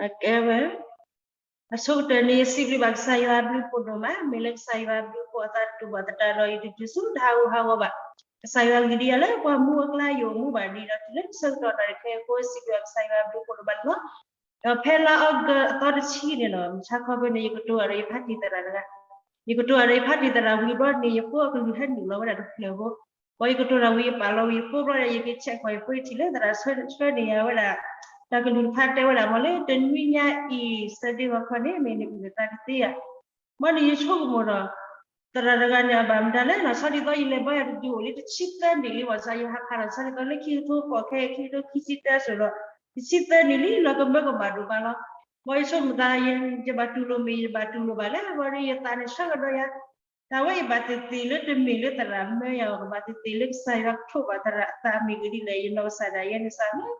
အကဲဝဲ အဆိကတၢၢ်န့ၣ် ယစံးဘျုးဘၣ်ကစၢ်ယွၤအဘျုးအဖှိၣ်ဒိၣ်မး, မ့ၢ်လၢကစၢ်ယွၤအဘျုးအဖှိၣ်အသးတတူၢ်ဘၣ်သတးဒီး ယတတုၤဆူတၢ်ဟးဂူာ်ဟးဂီၤဘၣ်. ကစၢ်ယွၤဂ့ၤဒ်အံၤလၢပှၤမူအကျါယအိၣ်မူဘၣ်ဒံးဒီး တုၤလၢဆၢကတီၢ်တၢ်တခါအဃိ စံးဘျုးဘၣ်ကစၢ်ယွၤအဘျုးအဖှိၣ်ဒိၣ်မးန့ၣ်လီၤ. ဒီးဖဲလါအီကူးအသီတဆံန့ၣ်လီၤ, မုၢ်ဆါခီဖဲန့ၣ် ယကတိၤအီၤဒီးယဖါတံၢ်သရၣ်တဂၤ, ယကတိၤအီၤဒီးယဖါတံၢ်သရၣ်ဝံၤဘျီန့ၣ် ယဖိအကလုၢ်ဟဲနုာ်လီၤဝဲဒၣ်တဖျၢၣ်ဖိ ဘၣ်ယကတိၤတၢ်ဝံၤ ယပာ်လီၤဝံၤယဖိဘျီဒီး ယကဆဲးကွၢ်ယဖိ ယထံၣ်လၢသရၣ်ဆှၢန့ၢ်ယၤဝဲဒၣ် တၢ်ကလုၢ်တဖၣ်တဲဝဲဒၣ် မ်လၢတနွံညါအံၤ Sunday ဂီၤခီန့ၣ် မ့ၢ်နအုၣ်နသးကသ့ဧါ. ဘၣ်န့ၣ်ယဆိကမိၣ်ဒီး သရၣ်တဂၤန့ၣ် အဘၣ်မတၤလဲၣ်နီၤ, ဆီဒ်သိးယလဲၤဘီယၤတဒုအိၣ်လံတဆံသၢနံၣ်လံ ဘၣ်ဆၣ်ယဟးဖးဒီး ဆီဒ်သိးလၢခံကထိဃိးခဲ ခံကထိခံဆံတၢစိၤဒီး တဆံသၢနံၣ်လံ လီၤကမၢကမၣ်ဒိၣ်မးလီၤ. ဘၣ်ယဆိကမိၣ်သး ယဘၣ်တူၢ်လိာ်မ့ၢ် ယဘၣ်တူၢ်လိာ်ဘၣ်လဲၣ် ဘၣ်ဒီးယသးန့ၣ်ဆၢကဒီးယၤ တၢ်ဝဲအံၤဘၣ်သ့ၣ်သ့ၣ်လၢတမ့ၢ်လၢသရၣ်မၢယၤအီၤ ကဘၣ်သ့ၣ်သ့ၣ်လၢကစၢ်ယွၤကထိးဘၣ်သရၣ်အသးမ့ၢ်ဂ့ၤဒ်လဲၣ် ယနီၢ်ကစၢ်ဒၣ်ယဲန့ၣ်စးလၢ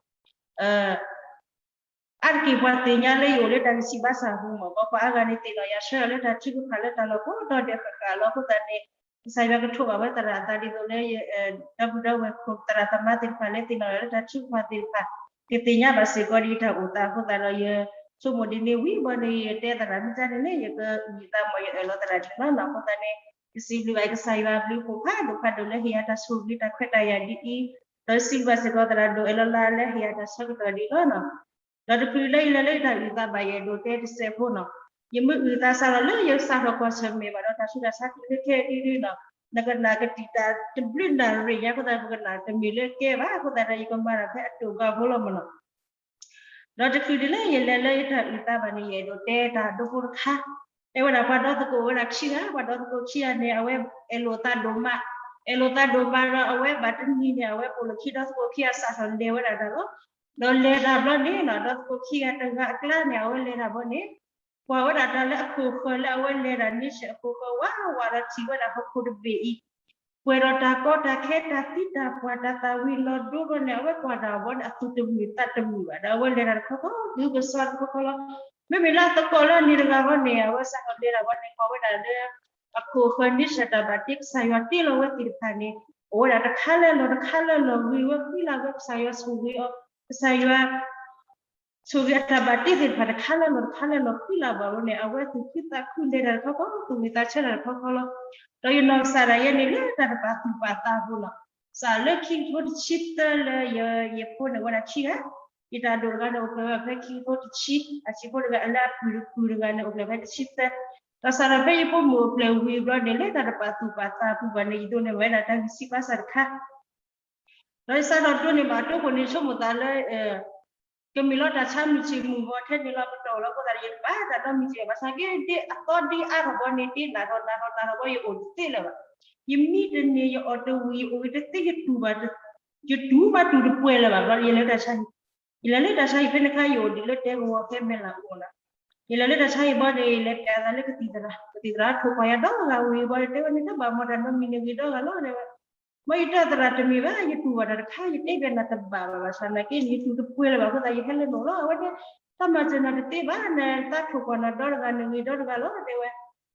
အါတက့ၢ်ပှၤသ့ၣ်ညါလၢယအိၣ်လၢတၢ်ဂံၢ်ဆံးဘါစၢ်အပူၤမး ပှၤအါဂၤန့ၣ်သ့ၣ်နီၣ်ယၤဆၢလၢတၢ်ထုကဖၣ်လၢတၢ်လီၢ်ကိးတီၤဒဲးဃၣ်ဃၣ်လီၤ. အဃိသတးန့ၣ် ကစၢ်ယွၤကထိးဘၣ်ဝဲသရၣ်အသးဒ်သိးလၢ ဒီပုၢ်ဒီဝဲၢ်ခိၣ်သရၣ်သမါသ့ၣ်တဖၣ်လၢသ့ၣ်နီၣ်ယၤလၢတၢ်ထုကဖၣ်သ့ၣ်တဖၣ် ကသ့ၣ်ညါဘၣ်စ့ၢ်ကီးဒ်ယတၢ်အိၣ်သးအဃိသတးဒီး ယဆိကမိၣ်ဒ်န့ၣ်ဝံၤဘၣ်န့ၣ် ယတဲသရၣ်မ့ၢ်တၢ်န့ၣ်န့ၣ် ယကအုၣ်ယသးမီၢ်ယအၢၣ်လီၤသရၣ်ဒ်န့ၣ်လီၤနီၤ. အဃိသတးန့ၣ် ယစံးဘျုးဘၣ်ကစၢ်ယွၤအဘျုးအဖှိၣ်ဖးဒိၣ်ဖးဒိၣ်လၢဟ့ၣ်ယၤတၢ်ဆိၣ်ဂ့ၤတၢ်ခွဲးတၢ်ယာ်ဒ်အံၤ ဒီးစံးဘျုးဘၣ်စ့ၢ်ကီးသရၣ်ဒိၣ်အဲၣ်လီၤလါလၢဟ့ၣ်ယၤတၢ်ဆၢကတီၢ်ဒ်လီၤနီၤ. ဒီးတချုးလၢယလဲၤလၢယတၢ်အုၣ်သးဘၣ်ယအဲၣ်ဒိးတဲတစဲးဖိနီၤ, ယမ့ၢ်အုၣ်သးစးထီၣ်လၢယစးထီၣ်ကွၢ်ဆၢၣ်မဲာ်ဘၣ်ဒီးတၢ်ဆူးတၢ်ဆါက့ၤလၢခဲအံၤဒ်န့ၣ်နီၤ, နကနၣ်ကတံာ်တၢ်တဘျုးနၣ်ရံၣ်ညါအဃိသတး ပကနၣ်တမ့ၢ်လၢကဲဘၣ်အဃိသတးဒီး ယကမၤတၢ်ဖဲအတိာ်ဂၤဖိလီၤမးနီၤ. ဒီးတချုးဒ်လၢယလဲၤလၢယတၢ်အုၣ်သးဘၣ်န့ၣ် ယအဲၣ်ဒိးတဲတၢ်ဒိဖိတခါ, တဲဝဲဒၣ်ပှၤဒီသကိးဝဲဒၣ်ခံဂၤ, ပှၤဒီသကိးခံဂၤန့ၣ် အဝဲအဲၣ်လိာ်သးဒိၣ်မး, အဲၣ်လိာ်သးဒိၣ်မးဒီး အဝဲဘၣ်တနံၤန့ၣ် အဝဲပိာ်လိာ်ခံဒီသကိးခံဂၤစးထီၣ်လဲၤဝဲဒၣ်တၢ်လီၤ. ဒီးလဲၤတၢ်ဘျီန့ၣ်နီၤ ဒီသကိးခံဂၤတဂၤအကျါန့ၣ် အဝဲလဲၤတၢ်ဘျီန့ၣ် ကွၢ်ဝဲဒၣ်တၢ်လၢအခိၣ်ဃၢၤလၢအဝဲလဲၤတၢ်န့ဆဲးအခိၣ်ဃၢၤဝးဝးဒီးထံၣ်ဝဲဒၣ်ဟီၣ်ခိၣ်တဘ့ၣ်အံၤ ပှဲၤဒီးတၢ်ကီတၢ်ခဲတၢ်သံတၢ်ပှၢ်တၢ်သၣ်ဝံၤလီၤဒိဒီးန့ၣ် အဝဲကွၢ်တၢ်အဘီန့ၣ် အသူၣ်တမုာ်သးတမုာ်ဘၣ်ဒီး အဝဲလဲၤတၢ်တခီခီ ဂုာ်ကစီၣ်တခီခီလီၤ. မ့မ့ၢ်လၢအသကိးလၢအန့ၣ်တဂၤဃီန့ၣ် အဝဲစးထီၣ်လဲၤတၢ်ဘီန့ၣ် ကွၢ်ဝဲဒၣ်လၢ အခိၣ်ဃၢၤန့ဆဲးတၢ်ဘၣ်တ့ ကစၢ်ယွၤတ့လီၤဝဲသ့ၣ်တဖၣ်န့ၣ် အိၣ်ဝဲဒၣ်တခါလၢလီၢ်တခါလၢလီၢ်ဂ့ၤဝဲဃံလၤဝဲ ကစၢ်ယွၤဆိၣ်ဂ့ၤအီၤ ကစၢ်ယွၤ ဆိၣ်ဂ့ၤအတၢ်ဘၣ်တ့သ့ၣ်တဖၣ်တခါလၢလီၢ်တခါလၢလီၢ်ဃံလၤဘၣ်ဝဲန့ၣ် အဝဲသူၣ်ခုသးခုလဲၤတၢ်တခီခီ သူၣ်ဝံၣ်သးဆၢတၢ်တခီခီလီၤ. ဒီးယနီၢ်ကစၢ်ဒၣ်ယဲန့ၣ်လၢတၢ်တပာ်သူၣ်ပာ်သးအပူၤလီၤ. စးလၢခံကထိတဆံသၢလၢယဖိန့ၣ်ဝဲဒၣ်ခံဂၤ, ယတၢ်ဒိၣ်တဂၤန့ၣ်အိၣ်ဖျဲၣ်ဝဲဖဲခံကထိတဆံ, အဆံးဖိတဂၤလၢအပုၢ်တပုၢ်တဂၤန့ၣ်အိၣ်ဖျဲၣ်ဖဲတဆံသၢ, ဒီးစးထီၣ်ဖဲယဖိမုၣ်အိၣ်ဖျဲၣ်ဝံၤဘျီန့ၣ် လၢတၢ်တပာ်သူၣ်ပာ်သးအပူၤဘၣ်န့ၣ် ယဒိးန့ၢ်ဝဲဒၣ်တၢ်ဂံၢ်ဆံးဘါစၢ်တခါ ဒီးယစးထီၣ်ဒိးန့ၢ်ဘၣ်အတီခိၣ်န့ၣ် ဆိကမိၣ်သးလၢ ကမ့ၢ်လီၤတၢ်ဆါမုၢ်ဆ့ၣ်မုၢ်ဂီၤထဲန့ၣ်လီၤ ပတီၢ်လီၤအဃိသတးဒီး ယတဘၣ်တၢ်နီတမံၤစ့ၢ်ဘၣ်ဆၣ်က့ ဒ်အသီဒ်အါထီၣ်ဘီန့ၣ် ဒ်နၢ်ထီၣ်နၢ်ထီၣ်နၢ်ထီၣ်ဘီ ယအိၣ်တသ့လၢၤဘၣ်. ယမံတန့ၢ် ယအီၣ်တဝံၤ ယအိၣ်ဂ့ၤတသ့ ယတူၢ်ဘၣ်, ယတူၢ်ဘၣ်တူၢ်တပှဲၤလၢၤဘၣ်ဘျီ ယလဲၤလၢတၢ်ဆါဟံၣ်, ယလဲၤလၢတၢ်ဆါဟံၣ်ဖဲန့ၣ်ခါ ယအိၣ်ဒံးလၢတဲကဝီၤဖဲမဲၢ်လးအိၣ်လီၤ. ယလဲၤလၢတၢ်ဆါဟံၣ်ဘီန့ၣ် ယလဲၤပျးသးလၢကသံၣ်သရၣ်, ကသံၣ်သရၣ်ထိၣ်ကွၢ်ယၤဒီဂၤဝံၤဘီ တဲဝဲန့ၣ် တဘၣ်မီၢ်တၢ်နီတမံၤန့ၣ်ဂ့ၤဒီဂၤလီၤ တဲဝဲ ဘၣ်ယတဲသရၣ်တမ့ၢ်ဘၣ် ယတူၢ်ဘၣ်တၢ်တခါ ယတဲဘၣ်နၤတဘၣ်ဘၣ်ဘၣ်ဆၣ်နာ်က့န့ၣ် ယတူၢ်တပှဲၤလၢၤဘၣ်အဃိသတး ယဟဲလၢနအိၣ်လီၤ. အဝဲတဲ တၢ်မၤစၢၤနၤတသ့ဘၣ် နသးထိၣ်ကွၢ်နၤဒီတဂၤ နဂ့ၤဒီတဂၤလီၤ တဲဝဲ.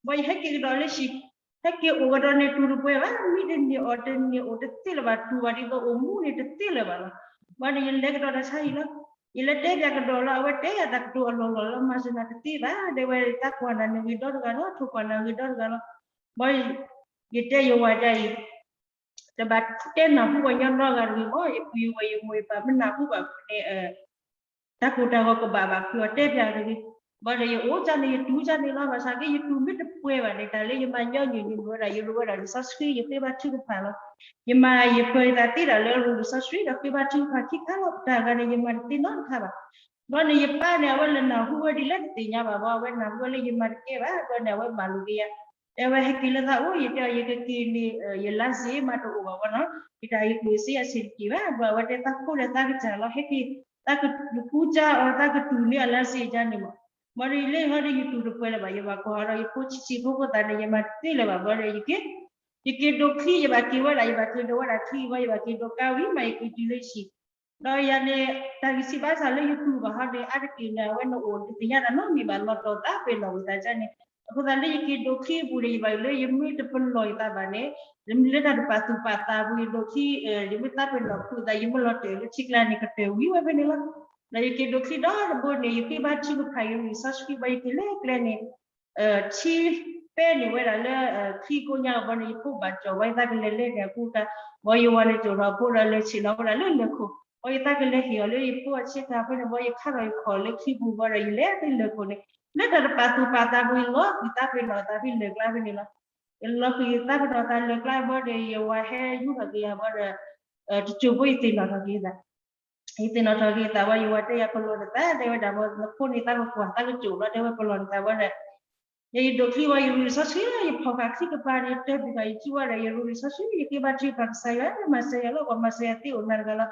ဘၣ်ယဟဲက့ၤကဒီးလၢဟံၣ်, ဟဲက့ၤအိၣ်ကဒီးန့ၣ် တူၢ်တပှဲၤဘၣ် မံတန့ၢ်အီၣ်တန့ၢ်အိၣ်တသ့လၢၤဘၣ် တူၢ်ဘၣ်ဒ်သိးအိၣ်မူန့ၣ်တသ့လၢၤဘၣ်လီၤ. ဘၣ်န့ၣ် ယလဲၤကဒီးတၢ်ဆါဟံၣ်လီၤ. ယလဲၤတဲပၠးကဒီးလီၤ အဝဲတဲယၤတၢ်ကတိၤအလီၢ်လီၢ်လီၤ မၤစၢၤနၤတသ့ဘၣ် တဲဝဲ သးကွၢ်နၤနဂ့ၤဒီတဂၤလီၤ ထိၣ်ကွၢ်နၤဂ့ၤဒီတဂၤလီၤ. ဘၣ် ယတဲယဝၤဒ်အံၤ တဘၣ်တဲနၢ်ဟူပှၤကညီနီတဂၤတဂ့ၤမး ယပုၢ်ယဝဲၢ်ယမိၢ်ယပၢ်မ့ၢ်နၢ်ဟူဘၣ်ဖုးန့ၣ် တၢ်ကိၢ်တၢ်ဂီၤကဘၣ်ဘၣ်ဖုးအီၤတဲပၠးတဂ့ၤ. ဘၣ်ဒီးယအိၣ်ကၢန့ၣ် ယတူၢ်ကၢန့ၣ်လီၤ ဘၣ်ဆၣ်က့ ယတူၢ်မ့ၢ်တပှဲၤဘၣ်န့ၣ် တၢ်လၢယမၤညီနုၢ်န့ၣ်မ့ၢ်ဝဲဒၣ် ယလိၣ်ဝဲဒၣ်လံာ်စီဆှံ ယဃ့ဘါထုကဖၣ်လီၤ. ယမၤယပၢၤယသးသ့ဒၣ်လၢလိၣ်လံာ်စီဆှံဒီးဃ့ဘါထုကဖၣ်ခံခါလီၤ တၢ်ဂၤန့ၣ် ယမၤတသ့နီတခါဘၣ်. ဘၣ်န့ၣ် ယပၢ်န့ၣ် အဝဲလဲၤနၢ်ဟူဝဲဒ်လဲၣ်တသ့ၣ်ညါဘၣ်ဘၣ် အဝဲနၢ်ဟူဝဲလၢယမၤတကဲဘၣ် ဘၣ်န့ၣ် အဝဲမၤလိာ်က့ၤယၤ တဲဝဲဟဲက့ၤလၢသးအိၣ် ယတဲအီၤ ယကက့ၤန့ၣ် ယလါစ့မးတအိၣ်ဘၣ်ဝဲနီၤ ယတၢ်အံၤကျိၣ်စ့အဆံးတက့ၢ်ဘၣ် ဘၣ်ဝဲတဲသးခိၣ်ဒီးသးကစၢ်လီၤ ဟဲက့ၤ သးကကူကၢအီၤ သးကတူၢ်န့ၢ်အလါစ့ကန့ၣ်မး. ဘၣ်ဒီးယလၢဟီဒီးယတူၢ်တပှဲၤလၢၤဘၣ် ယဘၣ်ကွၢ်ဟီဒီးယဖိဆံးဆံးဖိဖိသးန့ၣ် ယမၤတသ့လၢၤဘၣ် ဘၣ်ဒီးယက့ၤ ယက့ၤဒိးချံ ယဘၣ်က့ၤဝဲဒၣ် ယဘၣ်က့ၤဒိးဝဲဒၣ်ချံဘၣ် ယဘၣ်က့ၤဒိးကါဝံၤမး ယက့ၤတုၤလၢဟံၣ် ဒီးယၤန့ၣ် တၢ်ဂံၢ်ဆံးဘါစၢ်လၢယတူၢ်ဘၣ်ဟီန့ၣ် အါတက့ၢ်န့ၣ် အဝဲနအိၣ်တသ့ၣ်ညါတၢ်နီတမံၤဘၣ် လီၤတီၢ်သးပ့ၤနီၣ်ဝံၤသးကန့ၣ် အဃိသတးလၢယက့ၤဒိးချံအပူၤန့ၣ် ယဘၣ်လၢယမ့ၢ်တပလီၢ်ယသးဘၣ်န့ၣ် လၢတၢ်တပာ်သူၣ်ပာ်သးအပူၤ ယဒိးချံ ယမ့ၢ်သးပ့ၤနီၣ်ဖုးသး ယမ့ၢ်လီၤတဲာ်လၢထံကျါန့ၣ် ကတၢၢ်ဝံၤဝဲဖဲန့ၣ်လီၤ. ဒီးယက့ၤဒိးချံဒီတဘိန့ၣ် ယဃ့ဘါထုကဖၣ် ယရူၢ်လံာ်စီဆှံဘၣ် ယက့ၤလၢကျဲန့ၣ် ထံပဲန့ၣ်ဝဲဒၣ်လၢ ချံကိးညါအဘီန့ၣ် ယဖိဘၣ်ကၠီၣ်ဝဲ ယသးကလဲၤလဲၤန့ၣ်အဃိသတး ဘီယဝၤန့ၣ်ကၠီၣ်ထီၣ်ဖိဒီးလဲၤဆ့ၣ်နီၤဝဲဒၣ်လၢလၢၢ်ခိၣ် ဘီယသးကလဲၤဟ့ၣ်အီၤလၢယဖိအဆ့ကၤဖိန့ၣ် ဘီယခါထီၣ်ယခီၣ်လၢချံပူၤဘီဒီး ယလဲၤလၢလၢၢ်ခိၣ်န့ၣ် လၢတၢ်တပာ်သူၣ်ပာ်သးပူၤ ယလီၤဃံၤသးပ့ၤနီၣ်သးဖဲလၢၢ်ကျါဖဲန့ၣ်လီၤ. ယလီၤဃံၤယသးပ့ၤနီၣ်သးလၢၢ်ကျါဘီဒီး ယဝၤဟဲယူၤထီၣ်က့ၤယၤဘီဒီး တစိၢ်ဖိယသ့ၣ်နီၣ်ထီၣ်က့ၤသး ယသ့ၣ်နီၣ်ထီၣ်က့ၤသးဝဲ ယဝၤတဲယၤ ပလီၢ်နသး တဲဝဲဒၣ် နဖိန့ၣ်သးကကွၢ်သးကစိၣ်လီၤ တဲဝဲ ပလီၢ်နသးဝဲဒီး ယယဒိးချံဝဲ ယရူၢ်လံာ်စီဆှံလီၤ ယဖီၣ်ဃာ်ချံကပၤန့ၣ် တၢ်ဘံၣ်ဃာ် ယစုဝဲဒီး ယရူၢ်လံာ်စီဆှံ ယဃ့ဘါထုကဖၣ် ကစၢ်ယွၤ မၤစၢၤယၤလီၤ ပှၤမၤစၢၤယၤသ့အိၣ်နၤတဂၤလီၤ.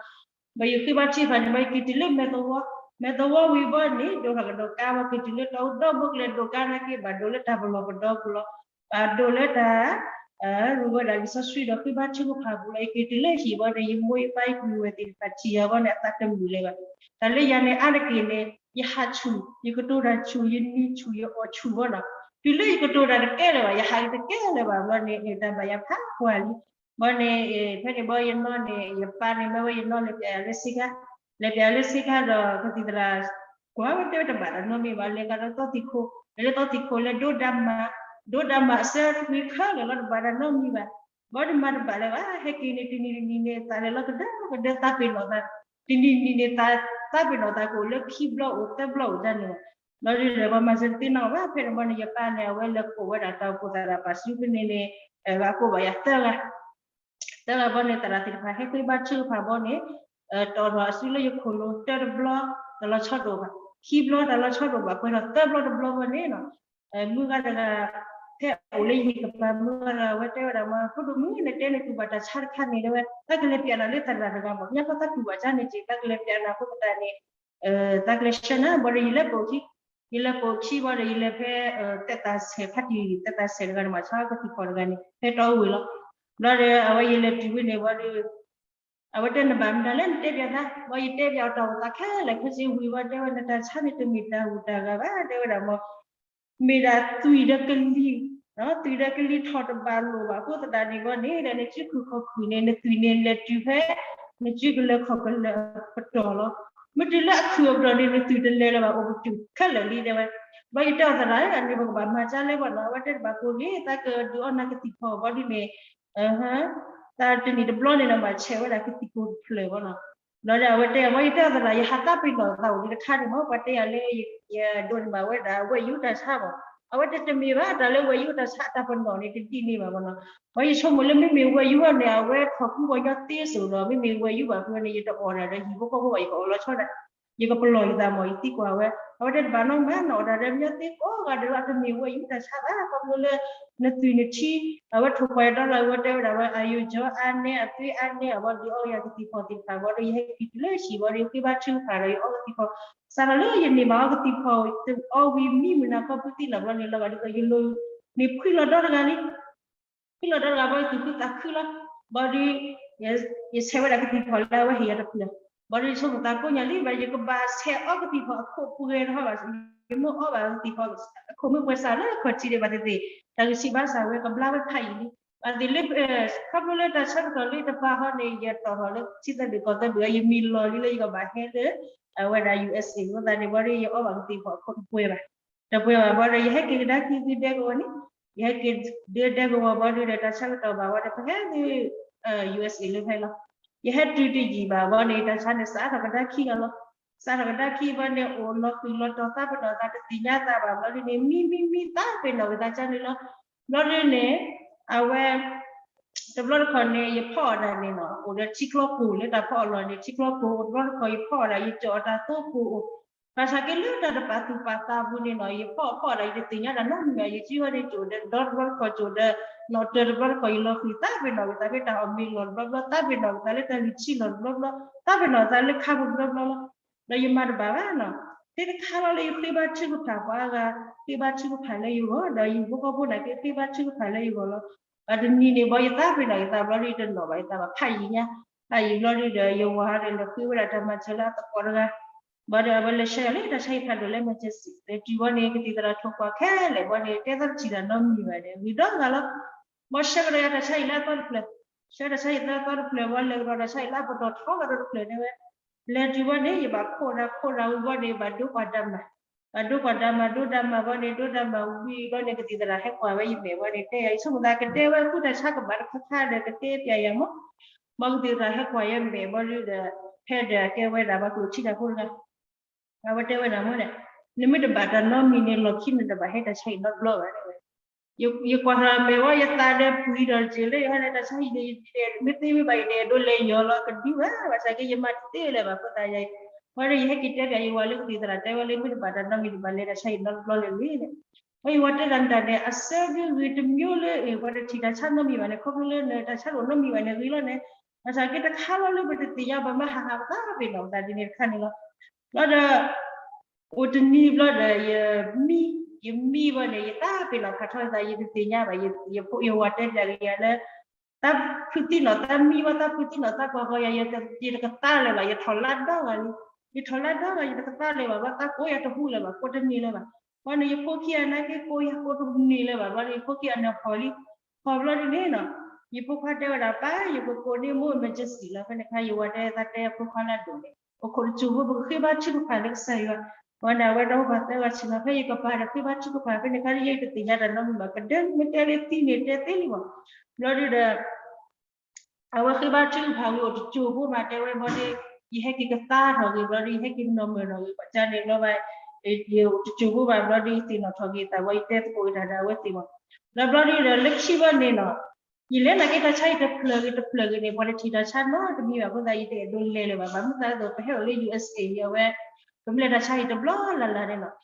ဘၣ်ယဃ့ဘါထုကဖၣ်န့ၣ် ဘၣ်ယက့ၤတုၤလၢမဲာ်သဝီ မဲာ်သဝီဝံၤဘီန့ၣ် ဒိးထီၣ်ကဒီးကါဝဲ က့ၤတုၤလၢတီအူဒီဘိကလဲၤဒိးကါနာ်က့ ဘၣ်ဒိးလၢတၢ်ပလီၢ်ပဒီပူၤလီၤ. ဘၣ်ဒိးလၢတၢ် ရူၢ်ဝဲဒၣ်လံာ်စီဆှံဒီးဃ့ဘါထုကဖၣ်ပူၤလီၤ. ယက့ၤတုၤလၢဟံၣ်ဘီန့ၣ် ယမိၢ်ယပၢ်ယပုၢ်ဝဲၢ်သ့ၣ်တဖၣ်ထံၣ်ယၤဘီန့ၣ် အသးတမုာ်လၢၤဘၣ်. တၢ်လၢယၤန့ၣ် အါတက့ၢ်န့ၣ် ယဟးဆူၣ် ယကတိၤတၢ်ဆူၣ် ယနံၤဆူၣ် ယအီၣ်ဆူၣ်ဘီနီၤ. တုၤလၢယကတိၤတၢ်တကဲလၢၤဘၣ် ယဟးတကဲလၢၤဘၣ်ဘီန့ၣ် တၢ်ဘၣ်ယၤဖးကွၢ်လံ ဘီန့ၣ် ဖဲန့ၣ်ဘီယနီၢ်န့ၣ် ယပၢ်န့ၣ် မၢဝဲယနီၢ်လဲၤပျဲယၤလၢဆ့ကၤ လဲၤပျဲယၤလၢဆ့ကၤဒီး ကသံၣ်သရၣ် ကွၢ်ဝဲတဲဝဲတဘၣ်တၢ်နီတမံၤဘၣ် လဲၤကဒီးသီသံၣ်ခိၣ် လဲၤလၢသီသံၣ်ခိၣ်လဲၤဒိဒၣ်မး ဒိဒၣ်မးအစၢၤကွံာ်ခဲလၢာ်လီၤ တဘၣ်တၢ်နီတမံၤဘၣ်. ဘီတမၤတဘၣ်လၢၤဘၣ် ဟဲက့ၤန့ၣ် တနံၤတနံၤန့ၣ် သးလဲၤလီၤကဒၢကဒၢသးပ့ၤနီၣ်သး တနံၤနံၤန့ၣ် သးသးပ့ၤနီၣ်သးကအိၣ်လၢခံဘျီအိၣ်သၢဘျီအိၣ်တၢ်န့ၣ်ဘၣ်. ဘျီဒ်လဲၣ် ပှၤမၤစၢၤတသ့နီတဂၤဘၣ် ဖဲန့ၣ်ဘီန့ၣ် ယပၢ်န့ၣ် အဝဲလဲၤကိးဝဲဒၣ်တၢ်အိၣ်ဖှိၣ်သရၣ်ပာ်စုကန့ၣ်န့ၣ် ဘၣ်ကိးဘၣ်ယၤသၢဂၤ သၢဂၤဘီန့ၣ် သရၣ်သ့ၣ်တဖၣ်ဟဲဃ့ဘါထုကဖၣ်ဘီန့ၣ် တီၣ်ထီၣ်အစုလၢယခိၣ်လိၤ တၢတဘျီ တၢ်လီၤဆီတအိၣ်ဘၣ် ခံဘျီတၢ်လီၤဆီတအိၣ်ဘၣ် ပှဲၤထီၣ်သၢဘျီတဘျီဘီန့ၣ် မုၢ်ဂၤတဂၤ ဖဲအိၣ်လၢယဟံၣ်ကပၤ မုၢ်ဂၤတဂၤ အဝဲတဲဝဲဒၣ်မ့ၢ် ဖိဒိၣ်မုၣ် နတဲနတူၢ်ဘၣ်တၢ်ဆါတခါန့ၣ် တဲဝဲ တၢ်ကလဲၤပျးနၤလၢသရၣ်တဂၤမ့ၢ် ညါခီတၢ်တူၢ်ဘၣ်ကါန့ၣ်က့ၤ တၢ်ကလဲၤပျးနၤအဃိသတးန့ၣ် တၢ်ကလဲၤဆှၢနၤဘီဒီး ယလဲၤပိာ်ခံ ယလဲၤပိာ်ခံဘီဒီး ယလဲၤဖဲ တၢ်သးဆဲးဖးတံၢ် တၢ်သးဆဲးတဂၤန့ၣ် မၤဆါကသံၣ်ဖီၣ်တဂၤန့ၣ် ဖဲတီအူဝ့ၢ်လီၤ. ဘျီဒီးအဝဲယလဲၤတုၤဝံၤန့ၣ်ဘီဒီး အဝဲတဲနဘၣ်မတၤလဲၣ် နတဲပျးသး ဘီယတဲပျးအီၤတၢ်အိၣ်သးခဲလၢာ်ခဲဆ့ဝံၤဘီ တဲဝဲနတၢ်ဆါန့ၣ် တမ့ၢ်တၢ်ဟူးတၢ်ဂဲၤဘၣ် တဲဝဲဒၣ်မ့ၢ် မ့ၢ်ဒၣ်သွံၣ်ဒီးကလံၤ သွံၣ်ဒီးကလံၤထီၣ်တဘၣ်လိၣ်ဘၣ် အဃိသတးန့ၣ်ဘီန့ၣ် ဒီးနစုခိၣ်ခီၣ်ခုၣ်န့ၣ် နသွံၣ်န့ၣ်လဲၤတုၤဖဲ နစုကလၢၤခီၣ်ကလၢၤပတီၢ်လီၤ. မ့ၢ်တုၤလၢအခုၣ်အပတီၢ်န့ၣ် နသွံၣ်တလဲၤလၢၤဘၣ် အိၣ်ပတုာ်ခဲလၢာ်လံ တဲဝဲ. ဘီယတဲအီၤသရၣ် အန့ၣ်ပကဘၣ်မၤကါလဲၣ်ဘီနီၤ အဝဲတဲတဘၣ်ကိးဂ့ၤ သးကဒုးအီၣ်နၤကသံၣ်ဖီၣ်ဘီဒုးန့ၣ် တၢ်တနံၣ်တဘျီန့ၣ်ဒီး ဘၣ်ဆဲးဝဲဒၣ်ကသံၣ်ကိးတဖျၢၣ်ဘီနီၤ. ဘျီဒီးအဝဲတဲ အဝဲယတဲအီၤသရၣ် ယဟးသးပ့ၤနီၣ်သးအိၣ်ဒံးတခါန့ၣ်မ့ၢ် ပှၤတဲယၤလၢ ယဒိးန့ၢ်ဘၣ်ဝဲဒၣ် ဝဲၢ်ယူတၢ်ဆါမ့ၢ် အဝဲတဲတမ့ၢ်ဘၣ် တၢ်လၢဝဲၢ်ယူတၢ်ဆါအတၢ်ပနီၣ်န့ၣ် တဒ်န့ၣ်ဘၣ်ဘီနီၤ. ဘီယဆိကမိၣ်လၢမ့မ့ၢ်ဝဲၢ်ယူအီၤန့ၣ် အဝဲထီၣ်ကူဝဲညီသ့စိၤဒီး မ့မ့ၢ်ဝဲၢ်ယူဘၣ်ဖဲန့ၣ် ယတအီၣ်ဒၣ်ဒီးဟံၣ်ဖိဃီဖိဘၣ် ယကအီၣ်လီၤဆီဒၣ် ယကပလီၢ်ယသးမ့ၢ် ယသံကွၢ်ဝဲ အဝဲတဲတဘၣ်နီတမံၤ နအီၣ်တၢ်ဒီးညီသ့ကိးဂၤဒဲးလီၤ တမ့ၢ်ဝဲၢ်ယူတၢ်ဆါဘၣ် ခီဖျိလၢ နသွံၣ်နထံ အဝဲထိၣ်ခွါဒီလီၤ အဝဲတဲဝဲဒၣ်ဝဲ အယိာ်ကၠီအါနဲ အသွံၣ်အါနဲ အဘီဒုးအီၣ်ယၤကသံၣ်ဖီၣ်သ့ၣ်တဖၣ်ဘီဒီး ယဟဲက့ၤတုၤလၢဟံၣ်ဘီဒီး ယဃ့ဘါထုကဖၣ်ဒီး ယအီၣ်ကသံၣ်ဖီၣ် စးထီၣ်လၢယန့ၢ်ဘၣ်အီၣ်ကသံၣ်ဖီၣ် အီၣ်ဝံၤမံမုၢ်နၤခီဖုသံလီၤဘျီန့ၣ် လီၤဂာ်ဒ်သိးယလိၤန့ၣ်ဖှံလီၤဒီတဂၤလံ ဖှံလီၤဒီတဂၤဘီ ယသူၣ်ခုသးခုလီၤ. ဘီဒုး ယဆဲးဝဲဒၣ်ကသံၣ်ဖီၣ်လၢအဝဲဟ့ၣ်ယၤတဖျၢၣ် ဘီဒုးယဆိကမိၣ်သးကိးညါလံ ဘၣ် ယကဘၣ်ဆဲးအီၣ်ကသံၣ်ဖီၣ်အခိၣ်ပှဲၤတဟီဘၣ် ယမ့ၢ်အီၣ်ဘၣ်ကသံၣ်ဖီၣ် အခိၣ်မ့ၢ်ပှဲၤစးလၢခီၣ်ထံးဒံးဘၣ်သ့ၣ်သ့ၣ် တၢ်ကဆံးဘၣ်ဆၣ်ဝဲကဘျါဝဲဖးယံာ်လံ ဘၣ်သ့ၣ်လၢ ခီဖျိလၢတၢ်ဆၢကတီၢ်လၢတပာ်ဟီန့ၣ် ယတီၣ်ထီၣ်လၢထံသၢဒုၣ်ကီၢ်သၢဒုၣ် ယမံၤလီၤလံလၢယကဘၣ်ဟဲလၢ အဝဲဒၣ် ယူၣ်အ့းအ့း အဃိသတးန့ၣ် ဘီဒုးယအီၣ်ဘၣ်ကသံၣ်ဖီၣ်အခိၣ်တပှဲၤဘၣ် တပှဲၤဘၣ်ဘီဒီး ယဟဲက့ၤကဒါခံသုဒဲကဝီၤန့ၣ် ယဟဲက့ၤဒုးဒဲကဝီၤဘီဒုးဒီး တၢ်ဆၢကတီၢ်ဘၣ်ဝဲဒီး ပဟဲသု ယူၣ်အ့းအ့း လၢဖဲလီၤ. ယဟဲတုၤတယံာ်ဘၣ်ဘီန့ၣ် တၢ်ဆါန့ၣ် စးထီၣ်ကဒါခံဂၤလီၤ. စးထီၣ်ကဒါခံဘီန့ၣ် အိၣ်လီၤဃံၤလီၤတီၤသးပ့ၤနီၣ်သး တသ့ၣ်ညါသးဘၣ်ဘျီဒုးန့ၣ် မံမံမံသးပ့ၤနီၣ်က့ၤသးကန့ၣ်လီၤ. ဘျီဒုးန့ၣ် အဝဲ တဘျီတခီၣ်န့ၣ် ယဖီအီၣ်ဒၣ်န့ၣ်နီၤ အိၣ်ဒီးထံကျိကိၣ်လၢတၢ်ဖီအီၣ်လီၢ်န့ၣ် ထံကျိကိၣ် တဘျီတခီၣ်ယဖီအီၣ်ဒၣ် ယကၠီၣ်အီၣ်တၢ်သိကိၣ်အိၣ် ဘၣ်ဆၣ်က့လၢတၢ်တပာ်သူၣ်ပာ်သးပူၤန့ၣ်နီၤ ယဖီအီၣ်ဖီအီၣ်ဒၣ် ယတသ့ၣ်ညါတၢ်နီတမံၤဘၣ် ယစုဟီန့ၣ် ကၠီၣ်ဒီးဒီတဘျီတခီၣ် ကၠီၣ်ဒီးနီၣ်တၢၤတဘျီတခီၣ် ယလီၤဃံၤသးပ့ၤနီၣ်က့ၤသးလၢတၢ်အီၣ်မ့ၤလီၢ်တဘျီဘျီ သးပ့ၤနီၣ်က့ၤသးလၢတၢ်လုၢ်ထံလီၢ်တဘျီဘျီ သးပ့ၤနီၣ်က့ၤသးလၢခါပူၤတဘျီဘျီလီၤ. ဒီးယမၤတဘၣ်ဘၣ်နီၤ သ့တခါလီၤလၢယဃ့ဘါထုကဖၣ်ပှၤအါဂၤ ဃ့ဘါထုကဖၣ်လၢယဂီၢ် ဒီးယဟံၣ်ဖိဃီဖိန့ၣ်က့ ဃ့ဘါထုကဖၣ်လၢယဂီၢ်လီၤ. ဘၣ်တနံၤန့ၣ် ဘီယသးပ့ၤနီၣ်က့ၤသးဘျီဒုး ယတနီၣ်ဘၣ်ယသးဘၣ် ဖးယံာ်ညါ ဖးယံာ်ဘျီဒုးဒီး ယဝၤဒီးလဲၤဃုဝဲဒၣ်တၢ်မၤစၢၤလၢအသကိးတဂၤ ဘၣ်ဒီးအဝဲလဲၤဆှၢယၤလၢတၢ်ဆါဟံၣ်ဖးဒိၣ်လၢ Manchester လဲၤတုၤဘီန့ၣ် ကသံၣ်သရၣ်ထိၣ်ကွၢ်ခဲလၢာ်ဘီန့ၣ် တဲသးတထံၣ်တၢ်နီတမံၤဘၣ်ဒီး ဂ့ၤဒီဂၤလီၤ. ဘီဆှၢကဒီးယၤတၢ်ဆါဟံၣ်လၢအသီတဖျၢၣ် ဆှၢတၢ်ဆါဟံၣ်လၢအသီတဖျၢၣ် ဘီလဲၤကဒီးတၢ်ဆါဟံၣ်လၢအပတီၢ်ထီကဒီးတဖျၢၣ်န့ၣ်ဝဲ လဲၤတုၤဘၣ်န့ၣ် ယဘၣ်ခိၣ်တၢ်ခိၣ်တၢ်ဝံၤဘၣ်န့ၣ် ဘၣ်ဒိကွၢ်တၢ်မၤ, ဘၣ်ဒိကွၢ်တၢ်မၤ ဒိတၢ်မၤဘၣ်န့ၣ် ဒိတၢ်မၤဝံၤဘၣ်န့ၣ် ကသံၣ်သရၣ်ဟဲကွၢ်ဝဲယမဲာ်ဘၣ်န့ၣ် တဲယၤ ယဆိကမိၣ်သးကတဲဝဲဃုတၢ်ဆါကဘၣ်တခါခါဒီး ကတဲပျးယၤမး, ဘၣ်ကသံၣ်သရၣ်ဟဲကွၢ်ယမဲာ်ဘၣ်ဒီး ဖဲဒီးကဲဝဲဒၣ်ဘၣ်ကျိၣ်ထံတၢ်ဖိတဂၤ အဝဲတဲဝဲဒၣ်မ့ၢ်န့ၣ်, နမ့ၢ်တဘၣ်တၢ်နီတမံၤန့ၣ် လီၢ်ခံန့ၣ်တဘၣ်ဟဲတၢ်ဆါဟံၣ်နီတဘျီဘၣ်ဝဲ, ယကွၢ်ထီၣ်မဲာ်ဝဲ ယသးဒီးပှံၤဒီးတက့ၢ်လၢယဟဲလၢတၢ်ဆါဟံၣ်န့ၣ် မ့ၢ်သ့မ့ၢ်ဘၣ် ယတအဲၣ်ဒိးလဲၤယီၤလီၤကဒုဘၣ်, ဘၣ်ဆၣ်က့ယမၤတသ့လၢၤဘၣ် အဃိသတးယၤ, ဝဲဒီးယဟဲက့ၤတဲပျးယဝၤလၢကသံၣ်သရၣ်တဲဝဲလၢမ့ၢ်တဘၣ်တၢ်နီတမံၤတဘၣ်လဲၤတၢ်ဆါဟံၣ်နီတဘျီလၢၤန့ၣ်, ဝဲယဝၤတဲဒၣ်မတၤန့ၣ် အစၢဒုဂ့ၤတမံၤလၢ ပှၤတထံၣ်တၢ်ဆါနီတမံၤဘၣ်န့ၣ် ခီဖျိလၢနတၢ်ဆါတအိၣ်နီတမံၤဘၣ်န့ၣ်ဂ့ၤလီၤန့ၣ်, ဘၣ်ဆၣ်က့တခါလီၤလၢပတသ့ၣ်ညါဘၣ်မၤဟးဟးပသးပ့ၤနီၣ်ပသးဒ်န့ၣ်တခါန့ၣ်လီၤ, ဘျီဒီး အိၣ်တနံၤဘျီဒီး ယမံ, ယမံဘၣ်န့ၣ် ယသးပ့ၤနီၣ်ဖးထီသး ယတသ့ၣ်ညါဘၣ်, ယဖိယဝၤတဲပျးက့ၤယၤလၢ သးဖုးသံနီၣ်သးမံဘၣ် သးဖုးသံနီၣ်သးကွၢ်ဃီယၤ ယတကသါလၢၤဘၣ် ယထီၣ်လါဒီဂၤလံ, ယထီၣ်လါဒီဂၤ ယတကသါလၢၤဘၣ် ဘၣ်သးကိးယၤတဟူလၢၤဘၣ် ကိးတန့ၢ်လၢၤဘၣ်, ဘျီန့ၣ် ယဖိခံဂၤနာ်က့ကိးယၤကိးတန့ၢ်လၢၤဘၣ် ဘျီန့ၣ် ယဖိခံဂၤန့ၣ်ဟီၣ်လံ, ဟီၣ်ဘျီဒ်န့ၣ်နီၤ, ယဖိခွါတဲဝဲဒၣ်ပၢ် ယကကိးန့ၢ်မိၢ် emergency လီၤ ဖဲန့ၣ်ခါ ယဝၤတဲသးတဲဖိခွါလၢဒိၣ်န့ၣ် ပခိၣ်တစိၢ်ဖိ ပကဃ့ဘါထုကဖၣ်လၢကစၢ်ယွၤ, ဝဲဒၣ်ဝဲဒီးအိၣ်ဘၣ်သၢဂၤဆံးလီၤ ဖဲယကပၤဒီးဃ့ဘါထုကဖၣ် ဖဲန့ၣ်ခါ ယတသ့ၣ်ညါတၢ်နီတမံၤဘၣ် ကဒဲမ့ၢ်တဲလၢသံန့ၣ်တဲသ့လံမး, ဘျီဒ်ဒီး အဝဲဃ့ဘါထုကဖၣ်ဝံၤအိၣ်တစိၢ်ဖိမး တဲဝဲဘျီဒ် ယဟဲက့ၤကသါထီၣ်ဂ့ၤ ဘျီဒ် ယဟဲက့ၤနီၢ်မၢၢ်ထီၣ်ဂ့ၤ ဘၣ်ဆၣ်န့ၣ်ဘျီဘၣ် ယအိၣ်တစိၢ်ဖိဘၣ် ဘျီဒ်ယသ့ၣ်နီၣ်ထီၣ်က့ၤသးဝဲ ယတဲသကိးက့ၤတၢ်ဒီးအဝဲသ့ၣ်မး, ဒီးဘျီဒ်ဒီးလၢခံဘျီန့ၣ်နီၤ ယလဲၤနာ်က့တၢ်ဆါအံၤတဖျၢၣ်ဂ့ၤတဖျၢၣ်ဂ့ၤန့ၣ် ပှၤတထံၣ်တၢ်ဆါနီတမံၤဘၣ် အဃိသတးယတအဲၣ်ဒိးလဲၤလၢၤဘၣ် ဘၣ်မနုၤအဃိ ပဟဲအိၣ်လၢ ယူၢ်အ့းအ့း အဝဲ ပမ့ၢ်လဲၤတၢ်ဆါအံၤတဘျီလၢ်လၢ်န့ၣ်နီၤ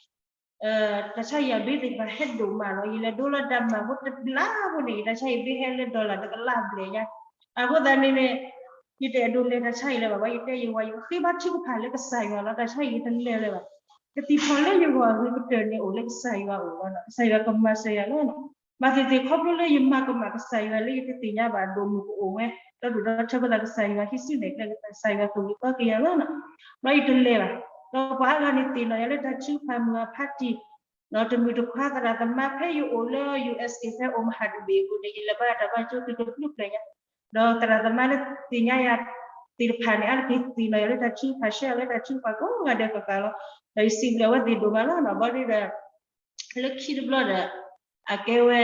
တၢ်ဆါအံၤအဘ့ၣ်သ့ၣ်တဖၣ်ဟဲဒိၣ်မးလီၤ ယလဲၤဒိလီၤတၢ်မၤဖိတဘျီဖိန့ၣ် ယတၢ်ဆါအံၤဘ့ၣ်ဟဲလၢ dollar တကလးဘျဲၣ်ညါ, အဃိသတးန့ၣ်န့ၣ် ယတအဲၣ်ဒိးလဲၤတၢ်ဆါအံၤလၢၤဘၣ် ဘၣ်ယတဲယဝၤ ယကဃ့ဘါထုကဖၣ်လၢကစၢ်ယွၤလီၤ တၢ်ဆါအံၤယတလဲၤလၢၤဘၣ်, ကသံၣ်ထီၣ်လၢယဂီၢ်အဂ့ၤကတၢၢ်န့ၣ်အိၣ်လၢကစၢ်ယွၤအအိၣ်လီၤ ကစၢ်ယွၤကမၤစၢၤယၤလီၤ, ဘၣ်သ့ၣ်သ့ၣ်ခီဖျိလၢယမၤကမၣ်ကစၢ်ယွၤလၢယတသ့ၣ်ညါဘၣ်ဒိၣ်မုၢ်ကအိၣ်ဝဲ ဒီးဒိၣ်ဒီထၢဖဲသးကစၢ်ယွၤဟံးစုနဲၣ်ကျဲကစၢ်ယွၤကဝံၤသီက့ၤယၤလီၤ, ဘျီယတလဲၤဘၣ်, ဒီးပှၤအါဂၤန့ၣ်သ့ၣ်နီၣ်ယၤလၢတၢ်ထုကဖၣ်မုၢ်အဖါတံၢ် ဒီးတမုၢ်တခွါသရၣ်သမါဖဲယအိၣ်လၢ ယူၢ်အ့းအ့း ဖဲ Omaha တဘ့ၣ်အပူၤန့ၣ် ယလဲၤဘါယွၤတၢ်ဘါယွၤကလုာ်တဖျၢၣ်ညါ, ဒီးသရၣ်သမါလၢသ့ၣ်ညါယၤသ့ၣ်တဖၣ်န့ၣ် အါတက့ၢ်သ့ၣ်နီၣ်ယၤလၢတၢ်ထုကဖၣ် share ယၤလၢတၢ်ထုကဖၣ်ကိးဂၤဒဲးဃၣ်ဃၣ်လီၤ, ဒီးယစံးဘျုးအဝဲသ့ၣ်ဒိၣ်မးလီၤနီၤ, ဘျီဒ်ဒီး လၢခံတဘျီဒီး အကဲဝဲ